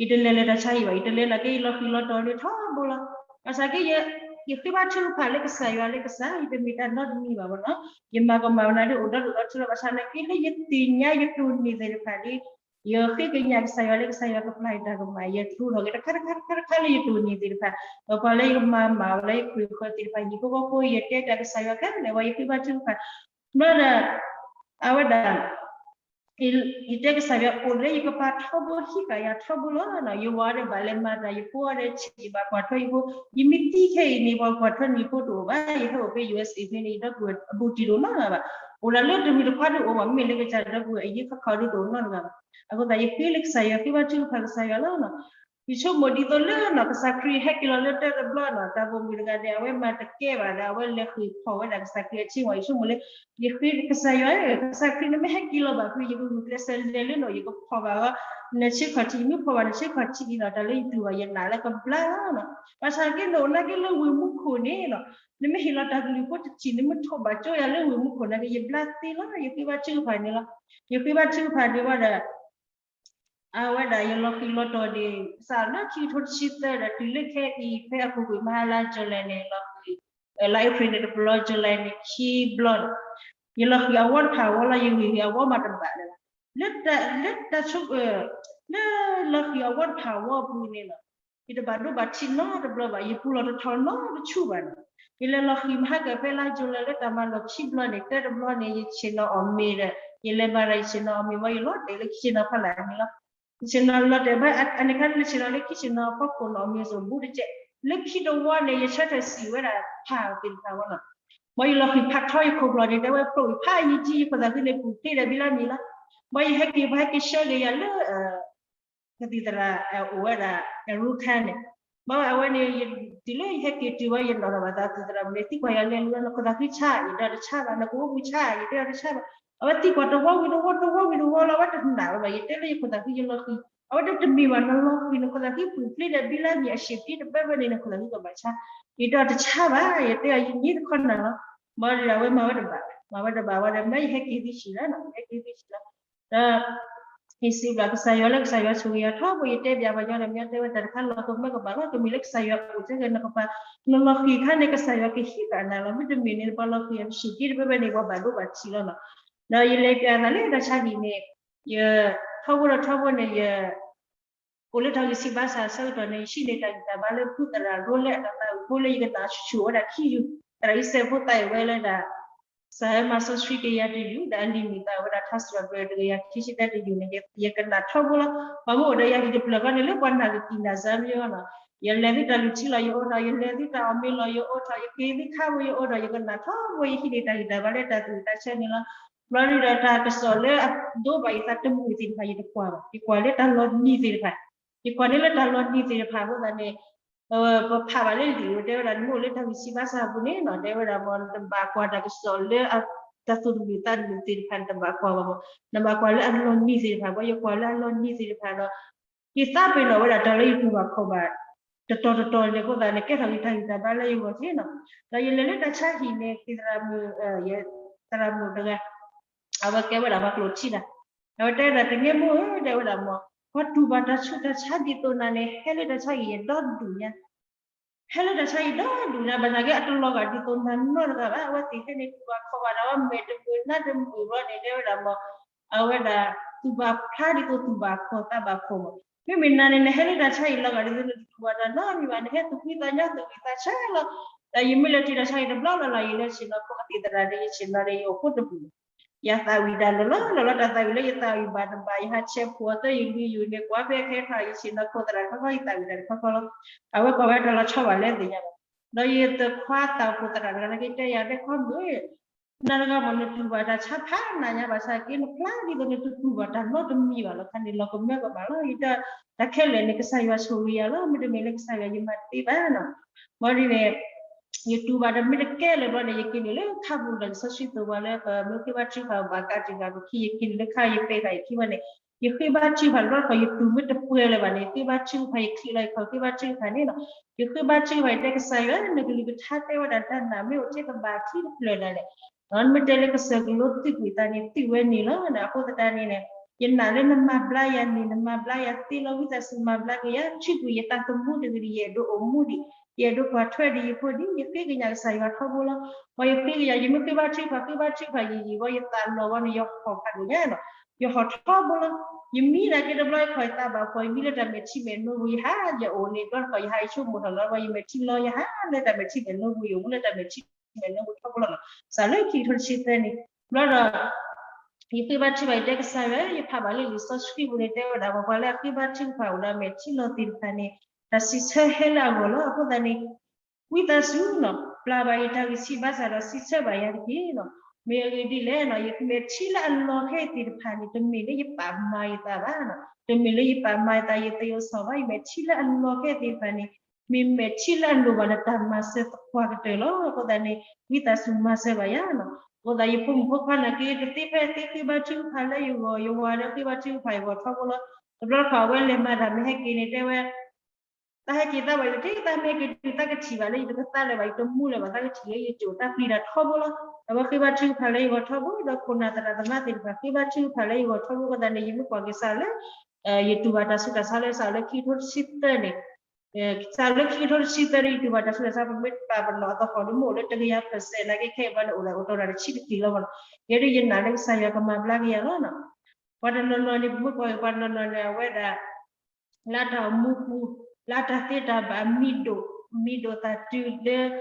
ယတလဲၤလၢတၢ်ဆါအံၤဘၣ် ယတလဲၤနာ်က့ ယလီၤဃံၤလီၤတီၤန့ၣ်ထီဘိလီၤ, ဘၣ်ဆၣ်က့ ယဃ့ဘါထုကဖၣ်လၢကစၢ်ယွၤလၢကစၢ် ယတမ့ၢ်တၢ်နီတမံၤဘၣ်ဘၣ်နီၤ, ယမၤကမၣ်ဝဲနၤဒ်အိၣ်ဒီဒိၣ်ဒီထၢလီၤ ဘၣ်ဆၣ်နာ်က့လၢယသ့ၣ်ညါယတိၢ်နီၣ်သ့ၣ်တဖၣ်ဒ် ယဃ့ကညးကစၢ်ယွၤလၢကစၢ်ယွၤကပျၢ်ယတၢ်ကမၣ် ယတိၢ်ထီၣ်က့ၤတခါတခါတခါတခါလၢယတိၢ်နီၣ်သ့ၣ်တဖၣ်, ဒီးပှၤလၢယကမၤမၢ်ဝဲလၢယခိၣ်ယဃၢၤသ့ၣ်တဖၣ် ယဟံၣ်ဖိဃီဖိ ယတဲပျးကစၢ်ယွၤခဲလၢာ်ဝဲ ယဃ့ဘါထုကဖၣ်, ဘျီဒီး အဝဲဒၣ် ယတဲကစၢ်ယွၤအိၣ်လၢယကပၤထီဘိ ဟံးဃာ်ယၤထီဘိလီၤနီၤ, ယဝၤဒီးဘၣ်လဲၤမၤတၢ်ယဖိဒီးဆံး ယဘၣ်ကွၢ်ထွဲယဖိ, ယမ့ၢ်သံခဲအံၤန့ၣ် ပှၤကွၢ်ထွဲန့ၢ်ယဖိတအိၣ်ဘၣ်, ယဟဲအိၣ်ဖဲ ယူၢ်အ့းအ့း ဖဲန့ၣ် ယဒီပုၢ်ဝဲၢ်အဘူးတံၢ်တအိၣ်နီတဂၤဘၣ်, အိၣ်ဒၣ်လၢတမုၢ်တခွါဒ်အိၣ်ဘၣ် မ့မ့ၢ်လၢကစၢ်ဒီပုၢ်ဝဲၢ်အယံၤခီခီဒ်တအိၣ်နီတဂၤဘၣ်, အဃိသတးယဃ့လၢကစၢ်ယွၤ ဃ့ဘါထုကဖၣ်ကစၢ်ယွၤလီၤနီၤ ယဆိကမိၣ်ဒ်သိးလၢနီၤ ကစၢ်ခရံာ်ဟဲက့ၤလီၤလၢတၢတဘျီနီၤ တၢ်ပိာ်မုၣ်တဂၤန့ၣ် အဝဲမၤတကဲဘၣ်ဒီး အဝဲလဲၤဃ့ၢ်ဖီၣ်ဝဲဒၣ်ကစၢ်ခရံာ်အဆ့ဝါ ယဆိကမိၣ်လၢ ယဃ့ကစၢ်ယွၤဧၢ, ကစၢ်ခရံာ်နမ့ၢ်ဟဲက့ၤလီၤဘၣ်ဖဲ ယကဂုာ်ကျဲးစၢးလဲၤလၢနီၤ ယကဖီၣ်ဘၣ်အီၤ နဆ့ခီၣ်ထံး မ့ၢ်ဖီၣ်ဘၣ်နဆ့ခီၣ်ထံးအံၤနီၤ တၢ်လၢယတူၢ်ဘၣ်ယနာ်လၢကဘျါလီၤနီၤ, ဘၣ်ဆၣ်က့နအိၣ်နာ်က့လၢဝ့ၢ်မူခိၣ်န့ၣ်နီၤ နမ့ၢ်ဟ့ၣ်လီၤတၢ်ကလုၢ်ဖိတထံၣ် နမ့ၢ်ထိးဘၣ်ကၠိယၤလၢဝ့ၢ်မူခိၣ်နာ်က့ ယဘျါသ့လီၤ ယဃ့ဘါထုကဖၣ်န့ၣ်လီၤ, ယဃ့ဘါထုကဖၣ်န့ၣ်ဝဲဒီး အဝဲဒၣ်ယလီၤဃံၤလီၤတီၤန့ၣ် စးလၢခံကထိတဆံသၢဒီး တုၤလၢခဲအံၤ ဖဲအပူၤကွံာ်မဟါလါ July န့ၣ် လီၤဃံၤ, လါ April န့ၣ်တဘျီ July န့ၣ်ခံဘျီန့ၣ်, ယလီၤဃံၤအဝီတဖၣ်အဝီလီၤ ယဂံၢ်ဂံၢ်အဝီမးတဘၣ်လၢၤဘၣ်, လၢတၢ်ဆိက လၢလီၤဃံၤအဝီတဖၣ်အဝီအပူၤန့ၣ်လီၤ, ယတဘၣ်ဒိဘၣ်ထံးနီတဘျီဘၣ် ယပူၤလီၤတထီၣ်နီတဆူၣ်ဘၣ်န့ၣ်, ယလဲၤလီၤဃံၤမဟါကၢၢ်ဖဲလါ July လၢတၢ်မၤလီၢ်ခံဘျီန့ၣ် တၢတဘျီန့ၣ် ယဆ့ၣ်နီၤအီၣ်မ့ၤဒီး ယလဲၤမၤဒီးယဆ့ၣ်နီၤအီၣ်မ့ၤဝံၤ ယလီၤတဲာ်လၢခံဆ့ၣ်နီၤဖီလာ်န့ၣ်လီၤ, ယဆ့ၣ်နီၤလီၤတဲာ်ဘၣ် အန့ၣ်ခါလၢယဆ့ၣ်နီၤလၢခံဆ့ၣ်နီၤအဖီခိၣ်န့ၣ် အီၣ်မ့ၤစိၣ်ဘူးတကဲး, လၢခံတဝီန့ၣ် ယဆၢထၢၣ်စံးဝဲဒၣ်ဖးသ့ၣ်တဖၣ်ဝဲလီၤ, မ်ယလီၤဃံၤဖးထီယခိၣ်ဖျီၣ်န့ၣ် တဲဝဲဖျိးဖးယံာ်ကံ ယခိၣ်သးခုန့ၣ် ပူၤဖျ့ဒီးဘံလါမ့ၤလီၤ, မ်ယဟဲက့ၤပှၤဟဲက့ၤဆှၢက့ၤယၤလၢ ကသံၣ်သရၣ်အိၣ်ဝဲဒၣ် ရူခါန့ၣ်, ဘၣ်ဝဲအဝဲန့ၣ် တုၤလၢယဟဲက့ၤတုၤဝဲ ယနီၣ်ထီၣ်ဘၣ်သး ကသံၣ်သရၣ်မ့ၢ်သံကွၢ်ယၤလဲၤလၢနခိၣ်သးခုဆါ ယတဲအီၤတဆါဘၣ် နကအိၣ်ဘူးဆါ ယတဲအီၤတဆါဘၣ်, အဝဲသံကွၢ်တဝီဝံၤတဝီ တဝီဝံၤတဝီလီၤ အဝဲတနာ်ဝဲဘၣ် ယတဲလၢယခိၣ်သးခုယလီၤဃံၤ, အဝဲတဲတမ့ၢ်ဘၣ် နလီၤဃံၤ နခိၣ်သးခုပူၤဖျ့ဒီးဘံလါမ့ၤအရှ့ၣ်ဖံတဘဲဘဲန့ၣ် နခိၣ်သးခုကဘၣ်ဆါ, ယတဲအီၤတဆါဘၣ် ယတဲအီၤယနံၤတခီနၤလီၤ ဘၣ်ဒီးအဝဲမၤဝဲတဘၣ်, မၤဝဲတဘၣ်ဝဲဒီး မ့ၢ်ယဟဲက့ၤသုဆံးလီၤ, ယဟဲက့ၤသုဆံးလီၤ. ဒီး ယစံးဘျုးကစၢ်ယွၤလၢကစၢ်ယွၤဆိၣ်ဂ့ၤယၤထီဘိ ယတဲဘၣ်ပှၤညီန့ၣ် မ့ၢ်တဲဝဲတၢ်တခါလီၤကမၢကဘၣ်လီၤ, တမ့ၢ်လၢကစၢ်ယွၤအိၣ်ကဲကဲနကပၤ, နလီၤဃံၤခါန့ၣ် ကစၢ်ယွၤကဟ့ၣ်ကနၤလီၤ, မ့တမ့ၢ်န့ၣ် ပှၤလီၤဃံၤအပူၤဆံးက့တဘဲဘဲန့ၣ် ပှၤဘၣ်ဒိဘၣ်ထံးလီၤနီၤ. ဒီးယလဲၤပၠးသးလၢတၢ်ဆါဟံၣ်န့ၣ် ယ ထီဘိဒီးထီဘိန့ၣ် ယ အိၣ်လၢတၢ်ဂံၢ်ဆံးဘါစၢ်အဆၢကတီၢ်န့ၣ် ယဟံးန့ၢ်တၢ်ဂံၢ်တၢ်ဘါလၢဖုသရၣ်ဒိလၢအတၢ်သးဝံၣ်ဖိလၢယကနၣ်ဆူၣ်ဝဲဒၣ်ခံယုၢ်, သရၣ်အံၤစဲးဖိသးအံၤဝဲလၢဒၣ် စးမၤစီဆှံကယၤတယုၢ် ဒီးအလံာ်မ့ၢ်သးဝဲဒၣ်ထါစံးပတြၢၤတကယၤခံဆံသၢတယုၢ်န့ၣ် ယကနၣ်ထီဘိလီၤ. ပှၤမ့ၢ်အိၣ်ဒီးယၤဒ်တဖျၢၣ်ဃီန့ၣ် လၢပှၤနာ်ကကံၢ်နာ်စၢ်မ့ၢ်အီၤနီၤ, ယလဲၤသုတၢ်လုၢ်ထံလီၤယအိးထီၣ်, ယလဲၤသုတၢ်အီၣ်မ့ၤလီၤယအိးထီၣ်, ယက့ၤသုခါဖိယအိးထီၣ်, ယကနၣ်ထီဘိ ယဟံးန့ၢ်တၢ်ဂံၢ်တၢ်ဘါလၢတၢ်သူၣ်တၢ်ဆၢန့ၣ်လီၤ. ဘျီဒုဒီးတၢ်ကစီၣ်လၢအဒိဘၣ်ယသးတမုာ်သ့ၣ်တဖၣ် ယတကွၢ်ဘၣ်, ယကွၢ်လၢတၢ်လီၤနံၤသ့ၣ်တဖၣ်, ယကွၢ်န့ၢ်လၢတၢ်လီၤနံၤသ့ၣ်တဖၣ်အဃိသတးန့ၣ် ပဖးဘၣ်လၢလံာ်ဝဲတဲဝဲဒၣ် နမ့ၢ်အိၣ်လၢတၢ်ဂံၢ်ဆံးဘါစၢ်အပူၤန့ၣ်နီၤ တဲဝဲဒၣ်မ့ၢ် နဘၣ်ကွၢ်တၢ်ကစီၣ်လၢ တၢ်သူၣ်တမုာ်သးတမုာ်သ့ၣ်တဖၣ်န့ၣ် တဘၣ်ကွၢ်ဘၣ်မ့ၢ်, နဘၣ်ကွၢ်လၢအလီၤနံၤသ့ၣ်တဖၣ်, ပှၤယကွၢ်လၢအလီၤနံၤသ့ၣ်တဖၣ်ဒီး ယသးပ့ၤနီၣ်ဝဲဒၣ်တၢ်လၢယတူၢ်ဘၣ်ခီၣ်ဘၣ် တတီၤတတီၤန့ၣ်အဃိသတးန့ၣ် ကဲထီၣ်က့ၤတၢ်ဂံၢ်တၢ်ဘါလၢယဂီၢ်က့နီၤ. ဒီးယလဲၤလၢတၢ်ဆါဟံၣ်န့ၣ် သရၣ်မုၣ်, သရၣ်မုၣ်တဂၤ အဝဲကဲဝဲဒၣ်ပှၤကျိာ်ထံတၢ်, အဝဲတဲဝဲဒၣ် တၢ်နါမိၢ်ဧၢ တဲဝဲဒၣ်မ့ၢ် ပှၤတူၢ်ဘၣ်တၢ်ဆူးတၢ်ဆါဒ်သိးနၤန့ၣ် ဟဲလၢတၢ်ဆါဟံၣ်ယဒီဒူၣ်ညါ ဟဲလၢတၢ်ဆါဟံၣ်ဒီဒူၣ်ညါ ဘၣ်ဆၣ်က့ အတလီၤဂာ်ဒ်သိးနၤနီတဂၤဘၣ်. အဝဲသ့ၣ်ဟဲန့ၣ် တူၢ်ဘၣ်ခီၣ်ဘၣ်ဒီး အဝဲမဲာ်တမုာ်နါတမုာ်ဘျီန့ၣ် တဲဝဲဒၣ်မ့ၢ် အဝဲဒၣ် သူၣ်ဘၣ်ဖျါဒ်သိးသူၣ်ဘၣ်ခီၣ်သးဘၣ်ခီၣ်မ့ၢ်. မ့မ့ၢ်နၤန့ၣ် နဟဲလၢတၢ်ဆါဟံၣ်လီၤဂာ်ဒ်သိးနတတူၢ်ဘၣ်တၢ်နီတမံၤဘၣ်, နဟဲသူၣ်ဖှံသးညီသူၣ်ဂံၢ်သးဆၢလီၤ. ဒီးယမ့ၢ်လဲၤတုၤတၢ်ဆါဟံၣ်တဘျီလီၤလီၤ ယလဲၤဆ့ၣ်နီၤခိၣ်ကသံၣ်သရၣ်ဒီး ယဆ့ၣ်နီၤဒီးယအိၣ်ဃိတပူၤ ယသးဝံၣ်တၢ်လၢာ်လီၤလီၤလီၤ တၢ်သးဝံၣ်လၢယသးဝံၣ်ဘၣ်တဘၣ် ယဟးဆဲးဖိအသၢယုၢ်လွံၢ်ယုၢ်န့ၣ် ကွၢ်ဖဲခဲထီၣ် ယဆ့ၣ်နီၤခိၣ်သရၣ်တခီခီ ယသးဝံၣ်တၢ်တခီခီလီၤ. အဝဲကွၢ်ဝဲတၢ်လီၤဆီဘၣ်လၢသ့ၣ်ညါဘၣ်. ဒီးယသခွါသးအိၣ်ခိၣ်သရၣ်တဂၤန့ၣ်က့တဲယၤဒဲး ခီမုၣ် နၤတဂၤမ့ၢ်နတူၢ်ဘၣ်တၢ်ဆါဖးနးညါဘၣ်ဆၣ်က့ နဖျါဒ်သိးနတတူၢ်ဘၣ်တၢ်နီတမံၤဘၣ်လီၤ. ခါန့ၣ်လီၤကမၢကဘၣ်လီၤ. ယတၢ်ခဲလၢာ်န့ၣ် ကစၢ်ယွၤဆိၣ်ဂ့ၤယၤလီၤ. မ့တမ့ၢ်လၢကစၢ်ယွၤ ယမၤတသ့ဘၣ်နီၤ. ဘၣ်ဒ်န့ၣ် ယတူၢ်ဘၣ်တၢ်မ့ၢ်တကဲလၢာ်ဘျီန့ၣ် ယက့ၤနုာ်လၢခါပူၤဒီး လံာ်စီဆှံသိၣ်ပှၤလၢပမ့ၢ်ဃ့ဘါထုကဖၣ်ဘၣ်ကးတံာ်ဃာ်ပခံ ယက့ၤနုာ်လၢခါယပှဲၤဃာ်ယခံဘၣ်န့ၣ် ယဃ့ဘါထုကဖၣ်တဘျီတခီၣ် ယတူၢ်မ့ၢ်တပှဲၤလၢၤဘၣ်န့ၣ် ယဃ့ဘါထုကဖၣ် ယချံးလီၤယခီၣ်ဃ့ဘါထုကဖၣ်န့ၣ်လီၤ. ယဃ့ဘါထုကဖၣ် ယတဲကစၢ်ယွၤ နကလုၢ်ကထါတဲဝဲဒၣ်တၢ်နာ် မ့ၢ်အိၣ်ထဲတဘၣ်ခံတဖျၢၣ်ဒၣ်လဲာ် နမ့ၢ်တဲလၢကစၢၢ်ကလိသုးကွံာ်သးန့ၣ် သုးဝဲန့ၣ်လီၤ. အဃိသတးန့ၣ် ယနာ်လၢနမၤဘျါယၤန့ၣ် နမၤဘျါယၤသ့လီၤ. ဝံသးစူၤမၤဘျါက့ၤယၤ ထုးကွံာ်ယတၢ်သမူတဂ့ၤဒံး ယအဲၣ်ဒိးအိၣ်မူဒံး ယအဲၣ်ဒိးကွၢ်ထွဲဒံးယဖိဒံး ယဃ့ကညးကစၢ်ယွၤထီဘိလီၤ. ပှၤယဃ့ကညး ယမ့ၢ်ဃ့ဘါထုကဖၣ် ဃ့ဘါထုကဖၣ်ယံာ်ယံာ်ဝဲ ယသးလီၤဝဲန့ၣ် ယဟီၣ်ဖးဒိၣ်ညါနီၤ ယဟီၣ်ထီဘိလီၤ. ယမံနာ်က့တဘျီ ယခီၣ်ယသးဘၣ်ဖှီၣ် ယမံလၢတၢ်မဲာ်ထံမဲာ်နိပူၤ ယဟးယအိၣ်န့ၣ် တဘျီတခီၣ် ယဟးယဆိကမိၣ်ထီၣ်လီၤ ယမဲာ်ထံလီၤ ယဟးလၢတၢ်မဲာ်ထံမဲာ်နိပူၤ ယအိၣ်မူလၢတၢ်မဲာ်ထံမဲာ်နိပူၤထီဘိလီၤနီၤ. စးလၢခံကထိတဆံသၢန့ၣ် ဘျီဒီး ယဃ့ဘါထုကဖၣ် ယတဲကစၢ်ယွၤ ယဖးဘၣ်လၢလံာ်စီဆှံပူၤန့ၣ် တဲဝဲဒၣ် ပှၤလၢအဃ့ဘါထုကဖၣ်အိၣ်ဒီးမဲာ်ထံလီၤသ့ၣ်တဖၣ်န့ၣ် တၢ်စံးဆၢဟဲလၢအဂီၢ်လီၤ. အဃိသတးန့ၣ် ဝံသးစူၤနီၤ ပျၢ်ဘၣ်ယတၢ်ဂံၢ်ဆံးဘါစၢ်ဒီးစံးဆၢဘၣ်ယၤတက့ၢ်နီၤ. မ့ၢ်အဂ့ၢ်ဒ်လဲၣ်နီၤ ယမဲာ်ထံလၢအလီၤခဲသ့ၣ်တဖၣ်န့ၣ် တမ့ၢ်လၢယပာ်မၤယသးဘၣ်နီၤ တမ့ၢ်လၢယပာ်မၤယသး ယသယုၢ်စီၤဘၣ် ယမဲာ်ထံလၢအလီၤခဲသ့ၣ်တဖၣ်န့ၣ် မ့ၢ်မဲာ်ထံလၢအလိၣ်ဘၣ်လၢတၢ်မၤစၢၤသပှၢ်ကတၢၢ်လီၤ. အဃိသတးန့ၣ် ဝံသးစူၤမၤစၢၤဘၣ်ယၤနီၤ. အဃိသတး ယဖိမုၣ်ဖိခွါနာ်က့ တသ့ဖဲသ့ဃ့ဘါထုကဖၣ်လၢယဂီၢ် ယဝၤဒီးဃ့ဘါထုကဖၣ်ယဂီၢ်ထီဘိလီၤ. တဘျီတခီၣ်အဝဲလဲၤမၤတၢ်မ့ၢ်ဟဲက့ၤန့ၣ် တဲဝဲ တၢ်ဟဲက့ၤသးဝဲလၢတ့ၢ် တၢ်မ့ၢ်က့ၤတုၤတၢ်ကထံၣ်ဘၣ်လၢယတကသါလၢၤဘၣ် ယတမူလၢၤဘၣ် တၢ်ကထံၣ်လၢယကၠိၣ်တၢ်ပျံၤတၢ်ထီဘိလီၤ. အဝဲဃ့ဘါထုကဖၣ်လၢယဂီၢ်ထီဘိ ဒီးခိၣ်နၢ်သရၣ်သမါသ့ၣ်တဖၣ်ဃ့ဘါထုကဖၣ်လၢယဂီၢ်ထီဘိအဃိသတးန့ၣ် ယမ့ၢ်ကွၢ်က့ၤစးလၢ ယတူၢ်ဘၣ်တၢ်ဆူးတၢ်ဆါလၢစးလၢခံကထိတဆံသၢန့ၣ် စးလၢခံကထိတဆံသၢန့ၣ် ယတူၢ်ဘၣ်တၢ်ဆူးတၢ်ဆါ ပမ့ၢ်ပာ်ပနီၣ်အသဟီၣ်ဒ်မ့ၢ်အိၣ်လၢတကယၤ percent နာ်က့ခဲအံၤပှၤန့ၣ်အိၣ်ဒၣ်အိၣ်တီၢ်ဒၣ်တဆံတက့ၢ်လီၤမးနီၤ. ယဲဒၣ်ယနာ်လၢကစၢ်ယွၤကမၤဘျါက့ၤယၤလီၤနီၤ. ပှၤတနီၤနီၤန့ၣ် ပမ့ၢ်ကွၢ်က့ၤပှၤတနီၤနီၤန့ၣ် အဝဲဒၣ် လၢတၢ်အိၣ်မူပူၤ လၢတၢ်သ့တၢ်ဘၣ်အမံၤဒိၣ် မံၤဒိၣ်သးတုၤလၢ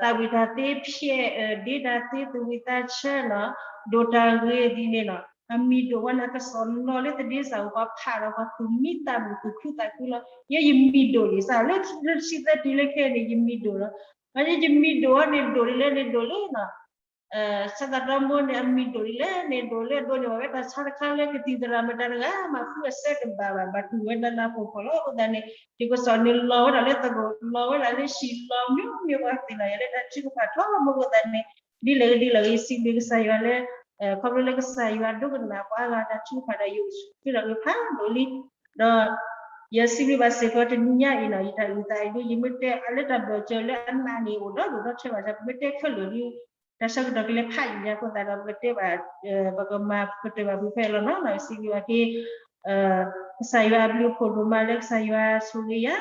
သးဝံၣ်တၢ်သ့ဖျဲး ဒ့တၢ်သ့သူၣ်ဝံၣ်သးဆၢနီၤ ဒိၣ်တၢ်ဂ့ၤဒ်န့ၣ်နီၤ အမံၤဒိၣ်ဝဲန့ၣ် ကစီၣ်လီၤလၢသဒ့စၢ်အိၣ် ပှၤဖးဒီးပှၤသူၣ်မံသးမုာ်သူၣ်ခုသးခုလီၤ. ယဲယမံၤဒိၣ်ဒံးစးလၢခံကထိတဆံသၢတုၤလၢခဲအံၤန့ၣ် ယမံၤဒိၣ်လီၤ. ဘၣ်ယဲယမံၤဒိၣ်အီၤန့ၣ်ဒိၣ်ဒ်လဲၣ်န့ၣ်ဒိၣ်လၢ ဆၢသးတီမူန့ၣ် အမံၤဒိၣ်ဒ်လဲၣ်န့ၣ် ဒိၣ်လၢအဒိန့ၣ် ပှၤဝဲတၢ်ဆါတခါလၢကသံၣ်သရၣ်မတၤတဂၤ မၤဃုအစဲတဘၣ်ဘၣ် ဘၣ်တူၢ်ဝဲနးနးဖှီၣ်ဖှီၣ်လီၤ. အဃိသတးန့ၣ် ယကစီၣ်န့ၣ်လီၤဝဲဒၣ်လၢသရိာ် လီၤဝဲဒၣ်လၢဟံၣ် လီၤမ့ၢ်မ့ၢ်ပှၤသ့ၣ်နီၣ်ယၤလၢတၢ်ထုကဖၣ်ထီဘိအဃိသတးန့ၣ် ဒ်လဲၣ်ဂ့ၤဒ်လဲၣ်ဂ့ၤ ယစံးဘျုးကစၢ်ယွၤလၢ ခီဖျိလၢကစၢ်ယွၤဒိကနၣ်ပှၤအါဂၤတၢ်ထုကဖၣ်ဒီးယအိၣ်ဆူၣ်ချ့ဒီးဂ့ၤဖးဒိၣ်လံ ဒီး ယစံးဘျုးဘၣ်စ့ၢ်ကီးတနံၤညါအံၤနီၤ ယတၢ်အုၣ်သးအံၤဒ် ယမ့ၢ်တဲအါလၢတၢ်ဘၢၣ်စၢၤလၢအနးန့ၣ် အိၣ်ဒီဒူၣ်ဒီထၢဘၣ်ဆၣ် ပမ့ၢ်တဲခဲလၢာ်ဒ် တၢ်ဆၢကတီၢ်ကလဲၤဖးယံာ်ညါအဃိသတးဒီး ပကတဲဘၣ် ပကမၤကတၢၢ်ဘၣ်ဖဲဖဲလီၤနီၤ. စံးဘျုးဘၣ်က့ၤ ကစၢ်ယွၤအဘျုးအဖှိၣ်ဒိၣ်မးလၢကစၢ်ယွၤဆိၣ်ဂ့ၤယၤ,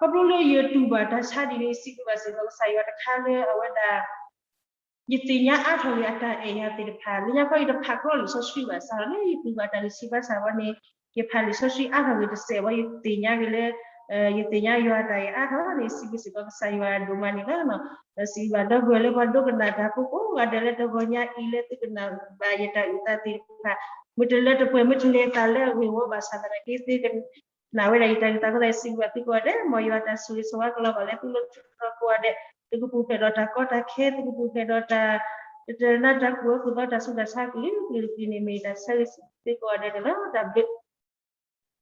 ဒီးခီဖျိလၢယတူၢ်ဘၣ်တၢ်ဆါဒ်န့ၣ် စံးဘျုးဘၣ်စ့ၢ်ကီးကစၢ်ယွၤတခါလၢအဝဲဒၣ် ယသ့ၣ်ညါအါထီၣ်က့ၤအတၢ်အဲၣ်ယၤသ့ၣ်တဖၣ်, လၢညါခီယတဖးကျီလံာ်စီဆှံဘၣ်ဆၣ် လၢယတူၢ်ဘၣ်တၢ်ဂ့ၢ်ဆံးဘၣ်ဆၣ်ဝဲန့ၣ် ယဖးလံာ်စီဆှံအါထီၣ်က့ၤတစဲးဝဲ ယသ့ၣ်ညါက့ၤလၢ ယသ့ၣ်ညါယွၤအတၢ်အဲၣ်အါထီၣ်န့ၣ် စံးဘျုးစ့ၢ်ကီးကစၢ်ယွၤဒိၣ်မးန့ၣ်လီၤ. ဒီးစံးဘျုးဘၣ်ဒီပုၢ်ဝဲၢ်လၢပှၤဒိကနၣ်တၢ်ဖိကိးဂၤဒဲးလၢတဂီၤညါအံၤလၢသုကနၣ်ဘၣ်ယတၢ်အုၣ်သးသ့ၣ်တဖၣ်, မ့ၢ်တလၢတပှဲၤ မ့ၢ်တလဲၤသးလၢအဂ့ၢ်ဝီဘၣ်ဆၣ်သနာ်က့ သုက နာ်ဝဲဒၣ်ယတၢ်ဂ့ၢ်သးကလၢ စံးဘျုးဘၣ်သုကိးဂၤဒဲး, မ်ယွၤအတၢ်ဆိၣ်ဂ့ၤဆိၣ်ဝါကလီၤဘၣ်လၢသုလိၤထူးထီၣ်ကိးဂၤဒဲး, သုကပူၤဖျဲးဒီးတၢ်ကီတၢ်ခဲ, သုကပူၤဖျဲးဒီးတၢ် တတနာ်တၢ်ကူၣ်အၢကူၣ်သီတၢ်ဆူးတၢ်ဆါကလုာ်ကလုာ်တကလုာ်န့ၣ် မ့ၢ်ယတၢ်ဆၢဂ့ၤသုကိးဂၤဒဲးန့ၣ်လီၤ. တၢ်ဘျုး